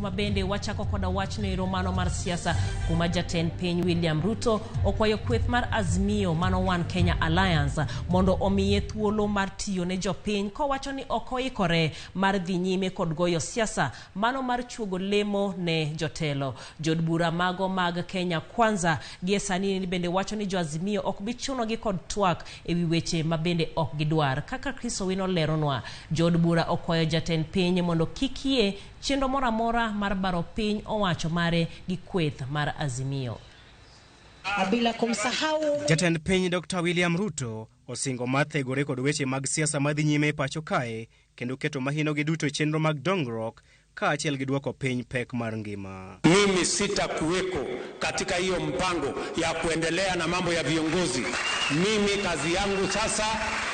Kuma bende wachako koda wachno ero mano mar siasa, kuma jatend piny William Ruto okwayo kweth mar Azimio mano One Kenya Alliance mondo omiye thuolo mar tiyo ne jopiny, kowacho ni ok oikore mar dhi nyime kod goyo siasa mano mar chuogo lemo ne jotelo. Jood bura mago mag Kenya Kwanza gie sani ni bende wacho ni jo Azimio ok bi chunogi kod twak ewi weche ma bende ok gidwar. Kaka Chris Owino leronwa, jood bura okwayo jatend piny mondo kik yie chenro moro amora mar baro piny owacho mare gi kweth mar Azimio. Bila kumsahau Jatend piny Dr. William Ruto osingo mar thegore kod weche mag siasa madhi nyime e pacho kae kendo keto mahinogi duto e chenro mag dongruok kaachiel gi dwoko piny pek mar ngima. Mimi sitakuweko katika hiyo mpango ya kuendelea na mambo ya viongozi. Mimi kazi yangu sasa,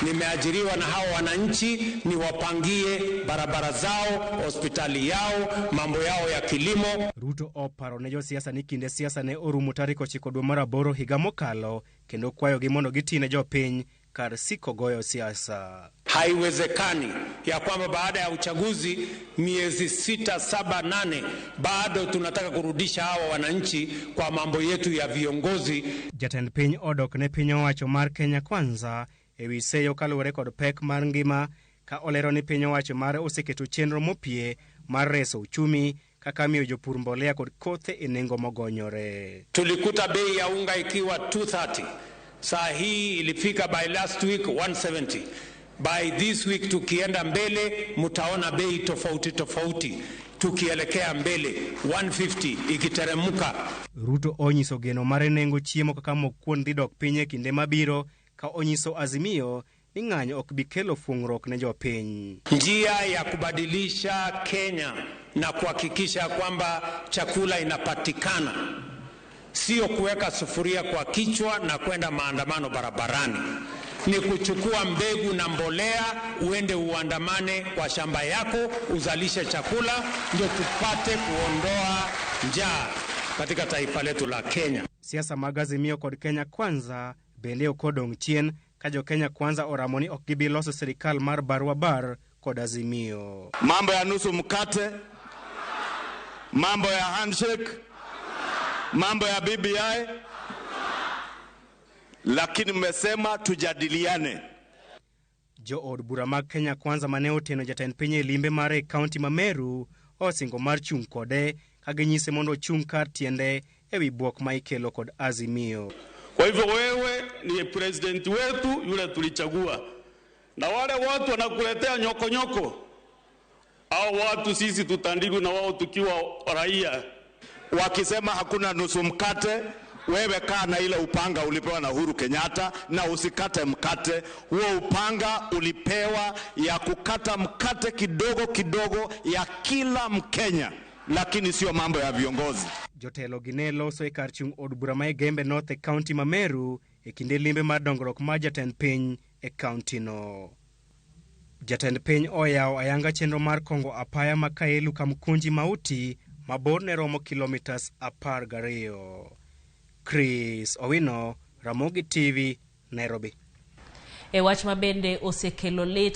nimeajiriwa na hao wananchi, niwapangie barabara zao, hospitali yao, mambo yao ya kilimo. Ruto oparo ne josiasa ni kinde siasa ne orumo tarik 9 dwe mar 8 higa mokalo kendo kwayogi mondo giti ne jopiny kar siko goyo siasa. Haiwezekani ya kwamba baada ya uchaguzi miezi 6, 7, 8 bado tunataka kurudisha hawa wananchi kwa mambo yetu ya viongozi. Jatend piny odok ne piny owacho mar Kenya Kwanza ewi seyo kaluwore kod pek mar ngima, ka olero ni piny owacho mare oseketo chenro mopie mar reso uchumi kaka miyo jopur mbolea kod kothe e nengo mogonyore. Tulikuta bei ya unga ikiwa 230. Saa hii ilifika by last week 170. By this week tukienda mbele mtaona bei tofauti tofauti, tukielekea mbele 150 ikiteremka. Ruto onyiso geno mare nengo chiemo kaka mok kuon dhi dok piny e kinde mabiro, ka onyiso Azimio ni ng'anyo ok bi kelo fuong'ruok ne jopiny. Njia ya kubadilisha Kenya na kuhakikisha kwamba chakula inapatikana sio kuweka sufuria kwa kichwa na kwenda maandamano barabarani. Ni kuchukua mbegu na mbolea uende uandamane kwa shamba yako uzalishe chakula, ndio tupate kuondoa njaa katika taifa letu la Kenya. Siasa mag Azimio kod Kenya Kwanza bende ok odong' chien, ka jo Kenya Kwanza oramo ni ok gibi loso sirikal mar barua bar kod Azimio. Mambo ya nusu mkate, mambo ya handshake, mambo ya BBI, lakini mmesema tujadiliane. Jo od bura mag Kenya Kwanza mane oteno jatend piny e limbe mare e kaunti ma Meru osingo mar chung' kode ka ginyise mondo ochung' kar tiende ewi bwok ma ikelo kod Azimio. Kwa hivyo wewe ni president wetu yule tulichagua, na wale watu wanakuletea nyokonyoko, au watu sisi tutandikwe na wao tukiwa raia. Wakisema hakuna nusu mkate, wewe kaa na ile upanga ulipewa na Uhuru Kenyatta na usikate mkate. Huo upanga ulipewa ya kukata mkate kidogo kidogo ya kila Mkenya, lakini sio mambo ya viongozi. Jotelo gi ne loso e kar chung' od bura ma Igembe North e kaunti ma Meru e kinde limbe mar dongruok mar jatend piny e kaunti no. Jatend piny oyawo ayanga chenro mar kongo apaya ma Kaelu Kamkunji Mauti ma borne romo kilomitas 12. Chris Owino, Ramogi TV, Nairobi. E wach ma bende osekelo lit